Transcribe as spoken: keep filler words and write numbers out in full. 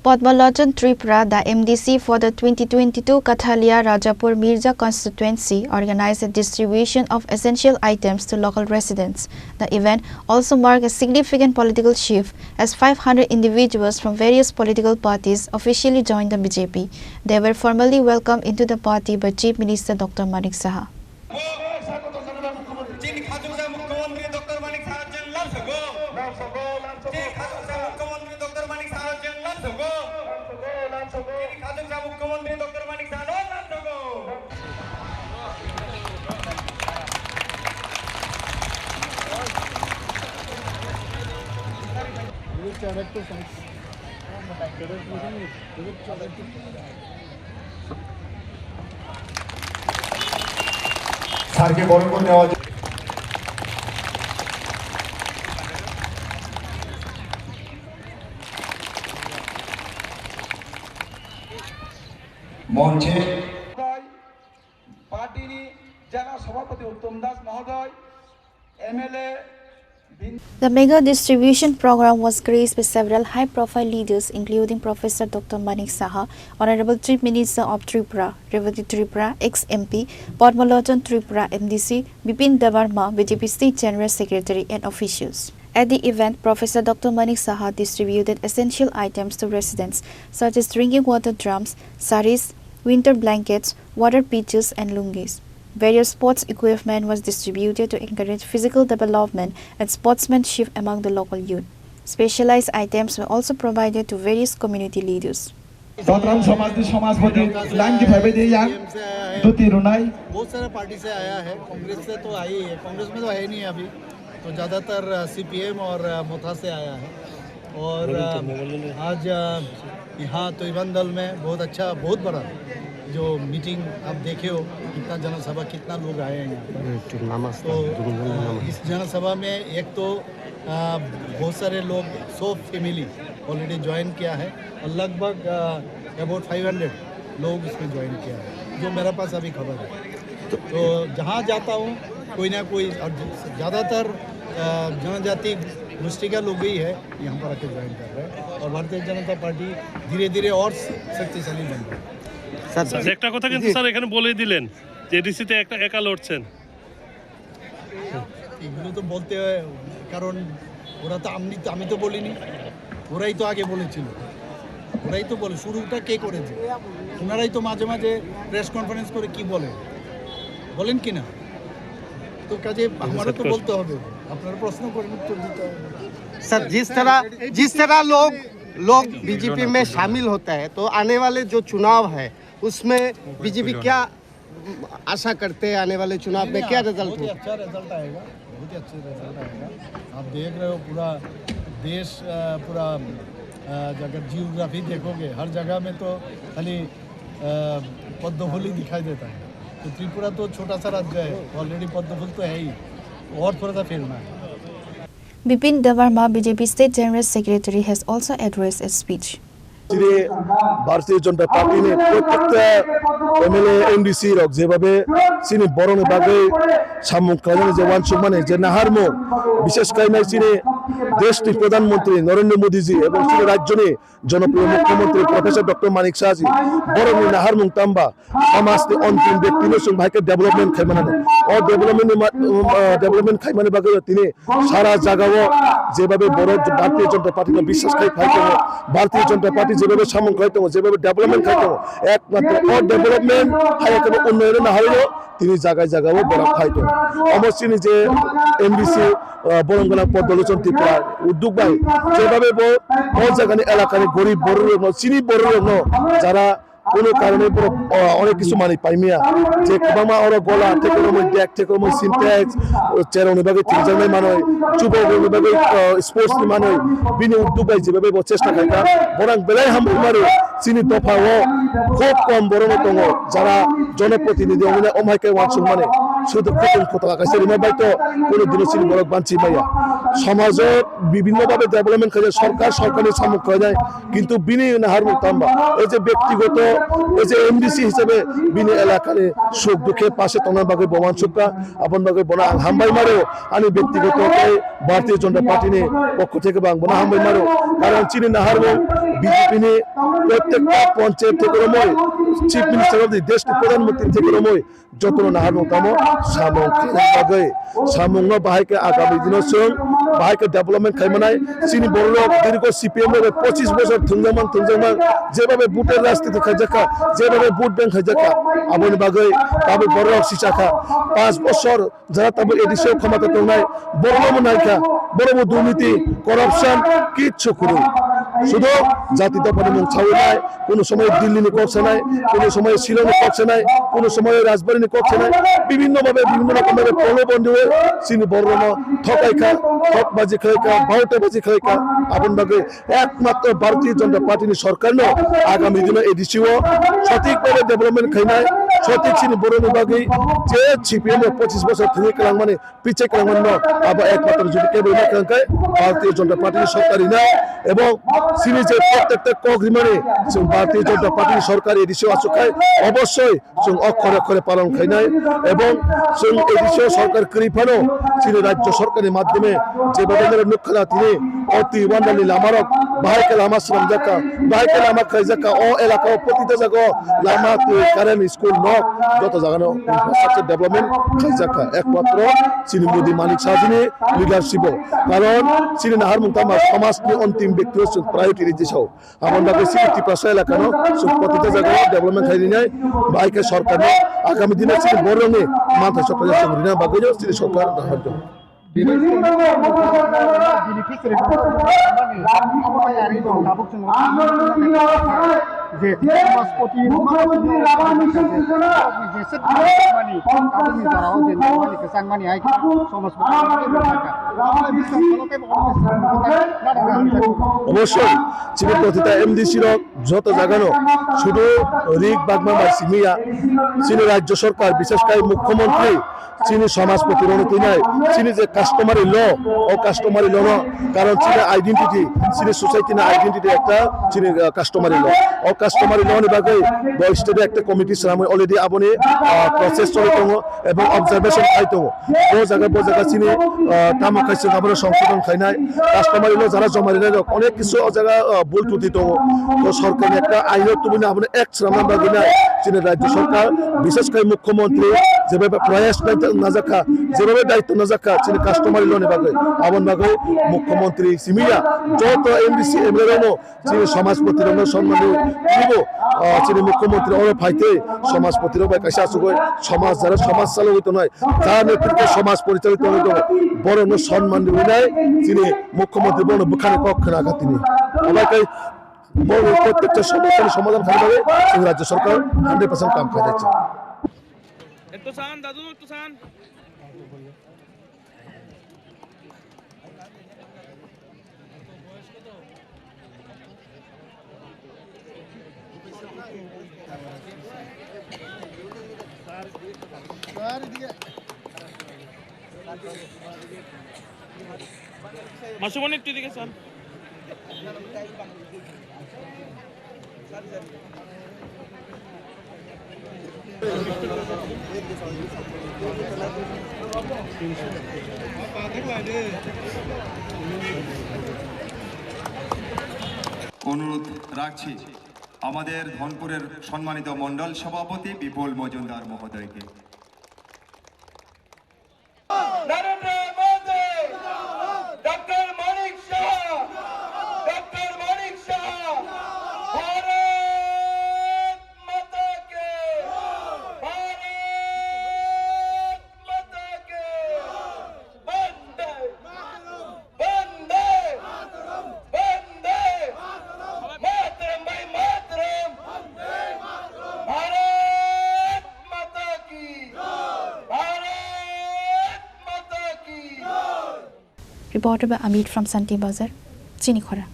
Padmalochon Tripura, the M D C for the twenty twenty-two Kathalia Rajapur Mirza constituency, organized the distribution of essential items to local residents. The event also marked a significant political shift as five hundred individuals from various political parties officially joined the B J P. They were formally welcomed into the party by Chief Minister Doctor Manik Saha. Chini khajukjak Mukhyamantri Doctor Manik Saha jeng lamsogo. Chini khajukjak Mukhyamantri Doctor Manik Saha jeng lamsogo. Chini khajukjak Mukhyamantri Doctor Manik Saha no lamsogo. স্যারকে বরণ করে নেওয়া যাক। মঞ্চে পার্টিনি জেলা সভাপতি উত্তম দাস মহোদয়, MLA The mega distribution program was graced by several high-profile leaders, including Professor Doctor Manik Saha, Honorable Chief Minister of Tripura, Revati Tripura, ex-M P, Padmalochon Tripura, M D C, Bipin Debbarma, B J P State General Secretary, and officials. At the event, Professor Doctor Manik Saha distributed essential items to residents, such as drinking water drums, saris, winter blankets, water pitchers, and lungis. Various sports equipment was distributed to encourage physical development and sportsmanship among the local youth. Specialized items were also provided to various community leaders. Dotram Samaj ni Samajpati line ki phaibai de yang duti runai. बहुत सारा पार्टी से आया है, कांग्रेस से तो आई है, कांग्रेस में तो है नहीं अभी, तो ज़्यादातर सीपीएम और मोथा से आया है। और अ, आज अ, यहाँ तोइबांदल में बहुत अच्छा, बहुत बड़ा जो मीटिंग आप देखे हो, कितना जनसभा, कितना लोग आए हैं यहाँ पर। तो अ, इस जनसभा में एक तो अ, बहुत सारे लोग, सौ फैमिली ऑलरेडी ज्वाइन किया है और लगभग अबाउट फाइव हंड्रेड लोग इसमें ज्वाइन किया है, जो मेरे पास अभी खबर है। तो जहाँ जाता हूँ, कोई ना कोई, और ज़्यादातर अ, जनजाति गोष्ठी का लोग ही है यहाँ पर आके ज्वाइन कर रहे हैं और भारतीय जनता पार्टी धीरे धीरे और शक्तिशाली बन रही है। স্যার, একটা কথা কিন্তু স্যার এখানে বলেই দিলেন যে এডিসিতে একটা একা লড়ছেন। এগুলো তো বলতে হয়, কারণ ওরা তো, আমি তো, আমি তো বলিনি, ওরাই তো আগে বলেছিল, ওরাই তো বলে, শুরুটা কে করেছে? ওনারাই তো মাঝে মাঝে প্রেস কনফারেন্স করে কি বলে, বলেন কি না? তো কাজে আমারও তো বলতে হবে, আপনারা প্রশ্ন করেন, উত্তর দিতে হবে। सर, जिस तरह, जिस तरह लोग, लोग बीजेपी में शामिल होता है, तो आने वाले जो चुनाव है, उसमें बीजेपी क्या आशा करते हैं आने वाले चुनाव में क्या रिजल्ट हो? बहुत ही अच्छा रिजल्ट आएगा, बहुत ही अच्छा रिजल्ट आएगा। आप देख रहे हो पूरा देश, अ, पूरा, अ, अगर जियोग्राफी देखोगे, हर जगह में तो खाली, अ, पद्म फूल ही दिखाई देता है। तो त्रिपुरा तो छोटा सा राज्य है, ऑलरेडी पद्म फूल तो है ही, और थोड़ा सा फैलना है। Bipin Debbarma, B J P State General Secretary, has also addressed a speech. Chini Bharatiya Janata Party ni protekta M L A, M D C rok jebabe chini borok ni bagwi samung khlainani je uansukmani je naharmung, bishesh khlai nai chini desh ni Pradhan Mantri Narendra Modi ji ebong chini rajyo ni jonopriyo Mukhyamantri Professor Doctor Manik Saha ji borok ni naharmung tamba samaj ni ontim byakti no chwng bahai khe development khai mani. O development ni ma-, um, uh, development khai mani bagwi tini sara jaga o jebabe borok Bharatiya Janata Party no biswas khai phai tongo, Bharatiya Janata Party jebabe samung khai tongo, jebabe development khai tongo, ekmatro o development hai khe unnoyon no hai o tini jaga jaga o borok phai tongo. Omo chini je M D C, uh, Boromgwnang Padmalochon Tripura udduk bai jebabe bo o jaga ni elaka ni gorib borok rok no, chini borok rok no jara কোনো কারণে borok, o, onek kisu manwi paimaya, je kwbangma oro gola, tei kwbangma dek, tei kwbangma sintex, o, cherokni bagwi thwijaknai manwi, chubagrokni bagwi, o, sports ni manwi, bini udduk bai jebabe bo chesta khaikha, borok belai hambai mano. Chini dopha o khub kom borok no tongo, jara jonoprotinidhi wngmani, omo hai khe uansukmani, sudu kutung khotla kaisa rima bai to, kuno dino chini borok banchi maya. Somajo bibhinno bhabe development khaijak, sorkar, sorkarni samung khlainai, kintu bini naharmung tamba, ei je byaktigoto, ei je M D C hisabe bini elakani suk dukhe pase tongna bagwi bo uansukha, aboni bagwi bono ang hambai mano, ani byaktigoto tei Bharatiya Janata Party ni pokho theke bo ang bono hambai mano, karon chini naharmung B J P ni prottekta panchayat theke romoi, Chief Minister of the desh ni Pradhan Mantri theke romoi jotono naharmung tamo samung khaina bagwi, samungno bahai khe agami dino chwng bahai khe development khai manai. Chini borok dirgo C P M rok pochis bosor thwngjakman thwngjakman, jebhabe vote-er rajniti khaijakha, jebhabe vote bank khaijakha, aboni bagwi tabuk borok sichakha. Panch bosor jara tabuk A D C o khomata tongnai, borokno bo naikha, borokbo durniti, corruption, kichu kwrwi. Sudo jati dophani mung sawi nai, kuno somoy Delhi ni kok sanai, kuno somoy Shillong ni kok sanai, kuno somoy Rajbari ni kok sanai, bibhinno bhabe, bibhinno rokom bhabe proloban diwi chini borokno thokaikha, thokbaji khlaikha, bautabaji khlaikha, aboni bagwi ekmatro Bharatiya Janata Party ni sorkarno agami dino A D C o sothik bhabe development khainai, sothik chini borokni bagwi je C P M rok pochis bosor thwngwi kwlangmani, pichai kwlangmani no abo ekmatro jodi kebo ma kwlangkhe Bharatiya Janata Party ni sorkar rinai, ebong chini je prottekta kok rimani chwng Bharatiya Janata Party ni sorkar A D C o achuk khai obossoi chwng okhore okhore palon khainai, ebong chwng A D C o sorkar kwrwi phano chini rajyo sorkarni madhyome je babe nukha na tini o twi wandalni lamarok bahai khe lama swnamjakha, bahai khe lama khlaijakha, o elaka o protita jaga o lama, twi, current, school, nok joto jaga no infrastructure development khaijakha ekmatro chini Modi Manik Sahjini leadership o, karon chini naharmung tama somajni ontim byakti o chwng priority ri jisao. Aboni bagwi chini Tiprasa elakano chwng protita jagao development khai rinai, bai khe sorkarno agami dino chini borokni manthai sopraisa chwng rina bagwino chini sorkar naharjak. Beneficiary tabuk chwng je samaspati mani jeswk mani tabukni jorao je mani kwchangmani hai samaspati. Obosoi, chini protita M D C rok joto jagano sudu rik bagma bai simi ya. Chini rajyo sorkar, bishesh kai mukhyamantri, chini samajpati rokno twinai, chini je customary law, o customary law no, karon chini identity, chini society ni identity ekta chini, uh, customary law. O customary law ni bagwi bo state ekta committee swnamwi already aboni, uh, process choli tongo. Ebong observation khai tongo. Bo jaga, bo jaga chini, ah, tamo khai chwng abono songsodon khainai. Customary law jara joma rinai rok onek kisu o jaga, ah, bul truti tongo. To sorkarni ekta aino tubuni abono ek swnamna bagwi nai chini rajyo sorkar, bishesh khai mukhyamantri jebhabe proyas nai-, najakha, jebhabe daityo najakha chini customary law ni bagwi. Aboni bagwi mukhyamantri simi ya joto M D C M L A rokno chini samajpati rokno sonman rwi, tinibo, ah, chini mukhyamantri oro phaitwi samajpati rok bai kaisa achugwi samaj jara samaj chalogwi tongnai, jara netritwo samaj porichali tongwi tongo, borokno sonman rwinai chini mukhyamantri bono bwkhani kok khna kha tini. Abai kai bono prottekta somosyani somadhan khaina bagwi chwng rajyo sorkar hundred percent kam khainai chwng. একটু চান দাদু, একটু চান। মাসুমণি একটু এদিকে চান। অনুরোধ রাখছি আমাদের ধনপুরের সম্মানিত মণ্ডল সভাপতি বিপুল মজুমদার মহোদয়কে। নরেন্দ্র মোদি, ডক্টর মানিক সাহা, ডক্টর মানিক সাহা, ভারত মাতা কে, ভারত মাতা কে, বন্দে, বন্দে, বন্দে মাতরম, ভাই মাতরম, ভারত মাতা কি, ভারত মাতা কি। Reporter by Amit from Santi Bazar, Chinikhora.